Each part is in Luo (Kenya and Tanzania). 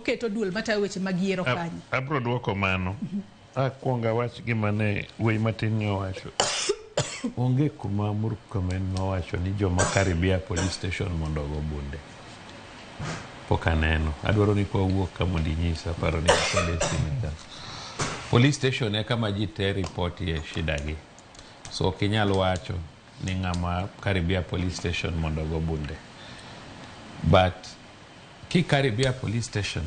oketo duol matayo weche mag yiero kanye? Abro duoko mano. Akwongo awach gima ne wuoyi matin ni owacho. Onge kuma Murkomen nowacho ni joma Karibia police station mondo ogo bunde. Pok aneno. Adwaro ni kwawuok ka mondo inyisa paro ni kode e simu ka. Police station e kama ji te ripotie shida gi. So ok inyal wacho ni ng'ama Karibia police station mondo ogo bunde. But ki Karibia police station,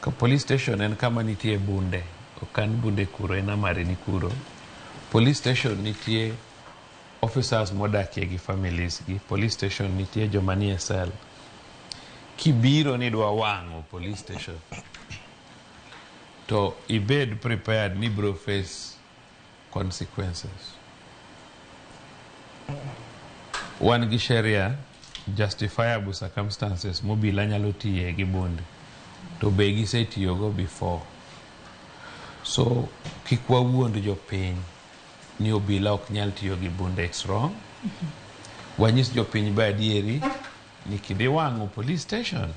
ka police station en kama nitie bunde, okan bunde kuro, en amari ni kuro. Police station nitie officers modakie gi families gi. Police station nitie joma nie cell. Kibiro ni idwa wang'o police station, to ibed prepared ni ibro face consequences. Wan gi sheria justifiable circumstances mobila nyalo tiye gi bunde to be gisetiyogo before. So kik wawuond jopiny ni obila ok nyal tiyo gi bunde, it's wrong. Wanyis jopiny be adieri ni kidhi wang'o police station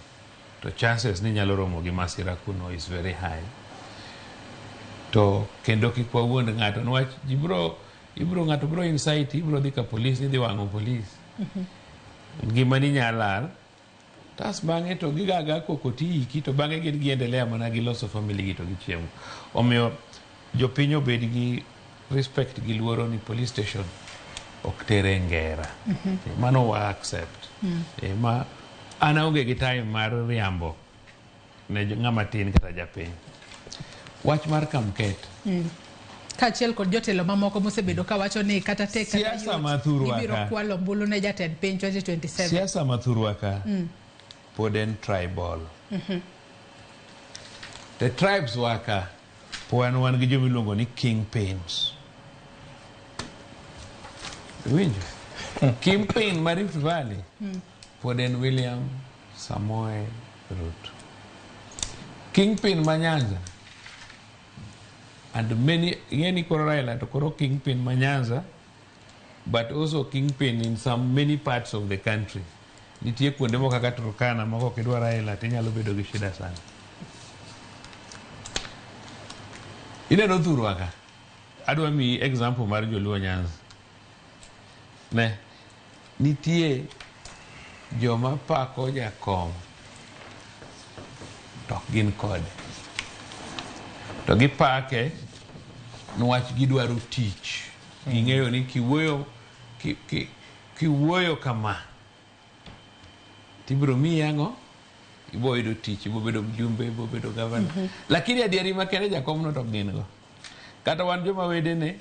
to chances ni nyalo romo gi masira kuno is very high. To kendo kik wawuond ng'ato niwach ji bro ibro ng'ato bro incite ibro dhi ka police idhi wang'o police. Ngimani nyalo lal tas bang'e to gigaga koko tiiki to bang'e gin giendelea mana gi loso family gi to gichiemo. Omiyo jopiny obed gi respect gi luoro ni police station ok tere ngera. Mano wa accept. Ma an aonge gi time mar riambo ne ng'ama tin kata japiny. Wach mar Kamket. Kaachiel kod jotelo mamoko mosebedo kawacho ni kata tek kata Siasa yot, ma thurwa gibiro ka. kwalo ombulu ne jatend piny 2027. Siasa ma thurwa ka pod en tribal. The tribes wa ka pod wan gi joma iluongo ni kingpins. Iwinjo? Kingpin ma Rift Valley pod en William Samoei Ruto. Kingpin ma Nyanza and many ing'e ni koro Raila to koro kingpin ma Nyanza but also kingpin in some many parts of the country. Nitie kuonde moko kaka Turkana moko ok idwa Raila to inyalo bedo gi shida sana. Ineno thurwa ka? Adwa miyi example mar joluo Nyanza. Ne, nitie joma pako jakom to ok gin kode. To gipake niwach gidwaro tich. Ging'eyo ni kiwuoyo ki, ki, kiwuoyo kama tibiro miyi ang'o? Ibo yudo tich, ibo bedo mjumbe, ibo bedo gavana. Lakini adieri makende jakom no to ok gin go. Kata wan joma wedene,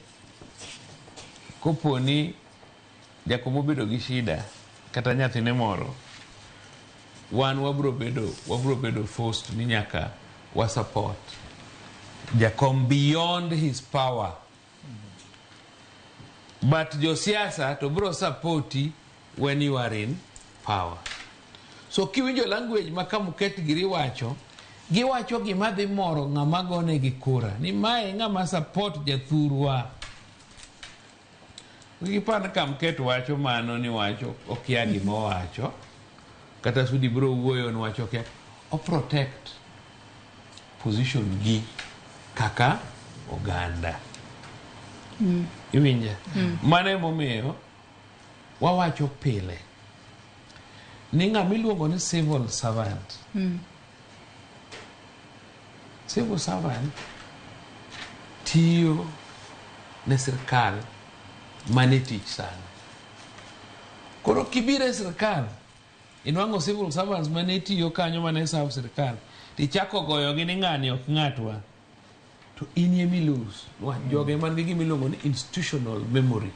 kopo ni jakom obedo gi shida kata nyathine moro, wan wabro bedo forced ni nyaka wa support jakom beyond his power. But josiasa to bro supporti when you are in power. So kiwinjo language ma Kamuket giri wacho, giwacho gima dhi moro ng'ama gonegi kura ni mae ng'ama support jathurwa. Gipar Kamket wacho mano ni wacho okia gima owacho kata Sudi bro wuoyo ni wacho okia o protect position gi kaka oganda. Iwinja? Mano emomiyo wawacho pile ni ng'ama iluongo ni civil servant civil servant tiyo ne sirkal mane tich sani. Koro kibiro e sirkal inwang'o civil servants mane tiyo kanyo mane serve sirkal tichako goyogi ni ng'ani ok ng'atwa to in ema ilose. Niwach joge man gi gima iluongo ni institutional memory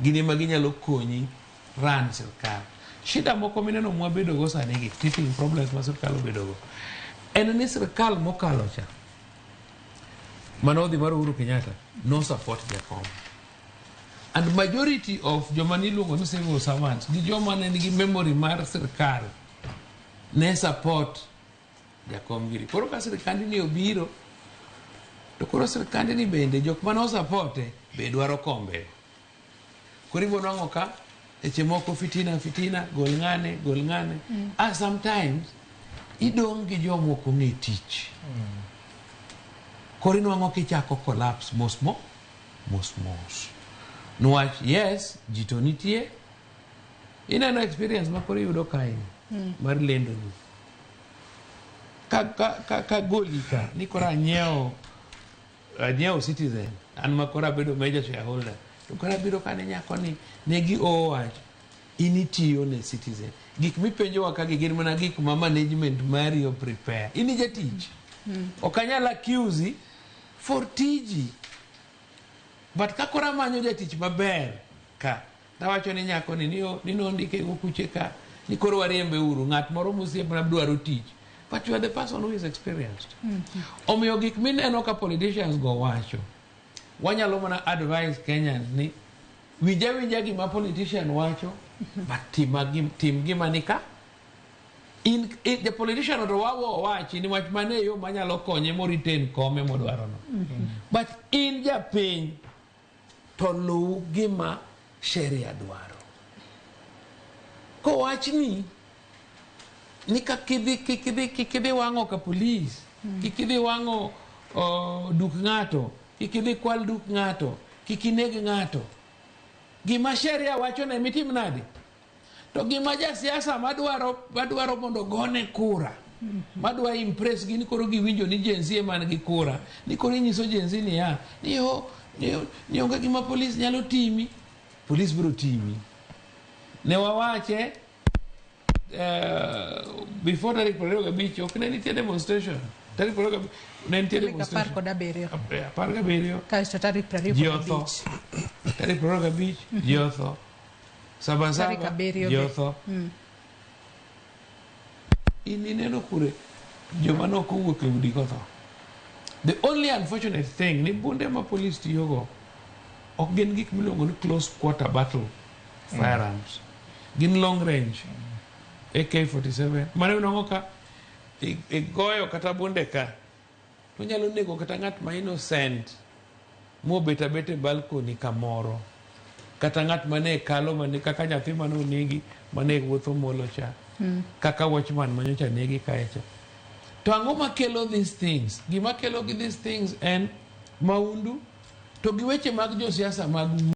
gin ema ginyalo konyi run sirkal. Shida moko mineno mwabedogo sani gi teething problems ma sirkal obedogo en ni sirkal mokalo cha manodhi mar Uhuru Kenyatta no support jakom and majority of joma niluongo ni civil servants gi joma ne nigi memory mar sirkal ne support jakom giri. Koro ka sirkand ni obiro to koro sirkand ni bende jok mane osapote be dwaro kombe. Koro ibiro nwang'o ka seche moko fitina fitina gol ng'ane gol ng'ane. Ah, sometimes Idong' gi jomoko ong'e tich. Koro inwang'o kichako collapse mos mos mos. Niwach yes, ji to nitie. Ineno experience ma koro iyudo kae ni mar lendo ni. Ka goli ka ni koro anyiewo Citizen, an ma koro abedo major shareholder, to koro abiro ka ne nyako ni ne gi wach in itiyo ne Citizen. Gik mipenjowa ka gi gin mana gik ma management mari o prepare. In i jatich. Ok anyal accuse for tiji. But ka koro amanyo jatich maber ka, tawacho ni nyako ni ni nondike go kuche ka, ni koro wariembe uru, ng'at moro mosiepna dwaro tich. But you are the person who is experienced. Omiyo gik mineno ka politicians go wacho, wanyalo mana advise Kenyans ni winja winja gima politician wacho, but tim gima ni ka. In the politician to wawo owachi ni wach mane yo manyalo konye mo retain kome modwaro no. But in japiny to luw gima sheria dwaro. Kowachni ni ka kidhi kik idhi wang'o ka polis, kik idhi wang'o duk ng'ato, kik idhi kwal duk ng'ato, kik ineg ng'ato. Gima sheria wacho ne mitim nade? To gima jasiasa madwaro mondo gone kura, madwa impress gi ni koro giwinjo ni Gen Z ema nigi kura, ni koro inyiso Gen Z niya, ni o ni onge gima polis nyalo timi, polis biro timi. Ne wawache before tarik 25 ok ne nitie demonstration. Tarik 25 ne nitie Tarik apar demonstration. kod abiriyo. 17. Kaeto tarik 25. Ji otho. Tarik 25 ji otho. Saba Tarik saba abiriyo ji be. otho. In ineno kure joma nok owuok e udi kotho. The only unfortunate thing ni bunde ma polis tiyogo ok gin gik miluongo ni close quarter battle firearms. Gin long range. AK-47. Mano inwang'o ka igoyo kata bunde ka to nyalo nego kata ng'at ma innocent mobet abet e balcony kamoro kata ng'at mane kalo mane kaka nyathi mane onegi mane wuotho molo cha, kaka watchman manyocha negi kae cha. To ang'o makelo these things? Gima kelo gi these things en maundu to gi weche mag josiasa mag